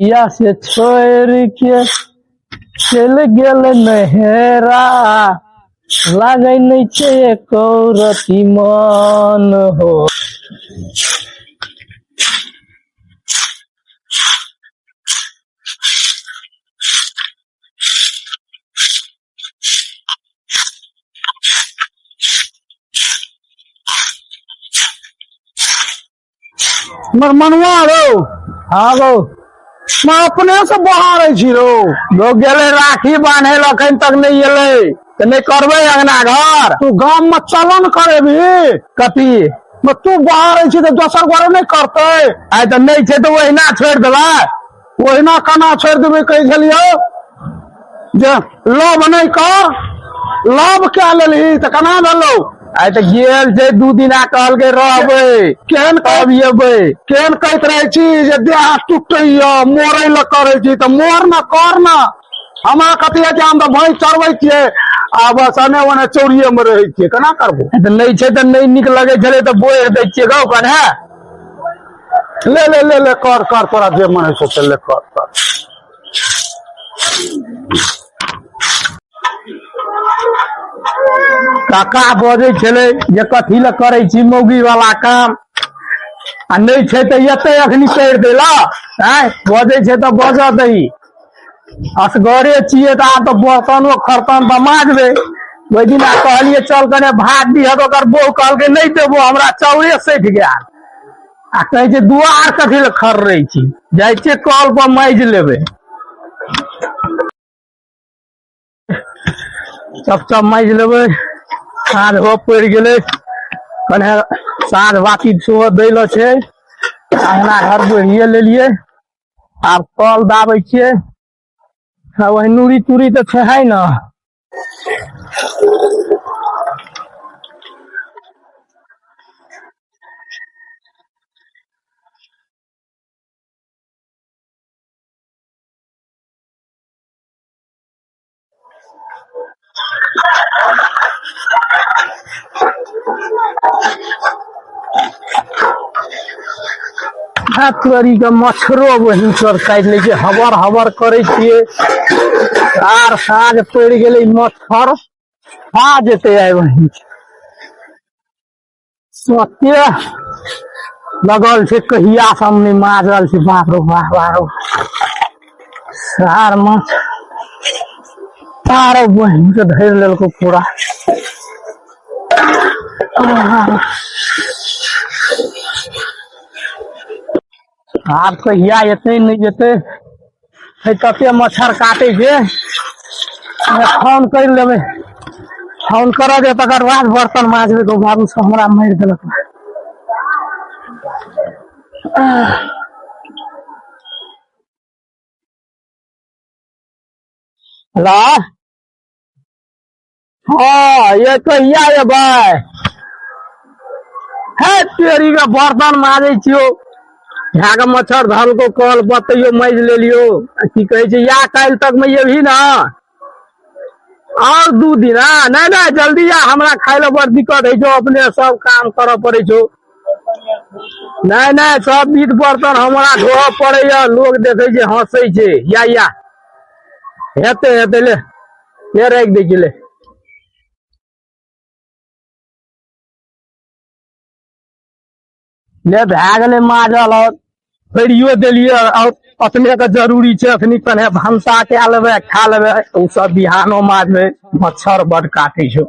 या से छोड़ के चलि गेल नहेरा, लागै नहि छै एको रति मन हो। मर मनुआ रो। हाँ गो। मैं अपने से बहारै छी रो। लोग गेलै राखी बान्हे लए, अखन तक नहि एलै तऽ नहि करबै अंगना घर। तू गाम में चलन करेबी? कथी? मैं तू बहारै छी तऽ दोसर गोरे नहि करतै? आइ तऽ नहि छै तऽ ओहिना छोड़ि देबै। ओहिना केना छोड़ि देबै? कहै छलियौ जे लव नहि कर, लव कए लेलही तऽ केना भेलौ? आइ तऽ गेल छै 2 दिना, कहलकै रहबै। केहन तब एबै। केहन कहैत रहै छी जे देह हाथ टूटैया, मोड़ै लए करै छी, तऽ मोड़ न कर न। हमरा कथी होइ छै, हम तऽ भैंस चरबै छियै आ बस एने ओने चौरिये मे रहै छियै, केना करबो? तऽ नहि छै तऽ नहि नीक लगै छलै तऽ बोरि दै छियै गौ कने। ले ले ले ले, कर कर, तोरा जे मन होइ छौ से ले, कर कर। काका बजै छलै जे कथी लए करै छी मौगी वाला काम, आ नहि छै तऽ एतै अखनी करि देला। आँय, बजै छै तऽ बजऽ दही, असगरे छियै तऽ आब तऽ बर्तनो खरतन तऽ माजबै। ओहि दिना कहलियै चल कने भात दिहऽ, तऽ ओकर बहू कहलकै नहि देबो, हमरा चाउरे सठि गेल। आ कहै छै दुआर कथी लए खर्रै छी, जाइ छियै कल पर माजि लेबै। सब सब माजि लेबै। साँझ हो पड़ि गेलै, कने साँझ बाती सेहो दै लए छै। अंगना घर बोहिए लेलियै, आब कल दाबै छियै। आ वही नूरी तूरी तऽ छै है ने। तोरी के मच्छरो बहिन चोर काटि लै छै, हबर हबर करै छियै। आर साँझ पड़ि गेलै, मच्छर खा जेतै आइ बहिन। सत्य लगल छै, कहिया से हम नहि माजल छी। बाप रो बाप, आरो सार माछ तारो बहिन के धरि लेलको पूरा। आब कहिया एतै नहि जेतै, हे कते मच्छर काटै छै। फोन करि लेबै, फोन करऽ दे, तकर बाद बर्तन माजबै। गौ बाबू सब हमरा मारि देलक। हेलो, हाँ ये कहिया एबै? हे तेरी के बर्तन माजै छियौ, झाके मच्छर धरलको कल बतैयो, माजि लेलियो। की कहै छै, या काल्हि तक मे एबही ने? और 2 दिन। हाँ, नहि नहि, जल्दी आ, हमरा खाय लए बड़ दिक्कत होइ छौ, अपने सब काम करऽ पड़ै छौ। नहि नहि, सब बीत बर्तन हमरा धोअ पड़ैया, लोग देखै छै हँसै छै। या या, हेतै हेतै, ले ले, राखि दै छी, ले ले, भए गेलै माजल और फेरियो देलियै। और अपने के जरूरी छै, अखनी कने भनसा कए लेबै, खा लेबै, ओ सब बिहानो माजबै। मच्छर बड काटै छौ।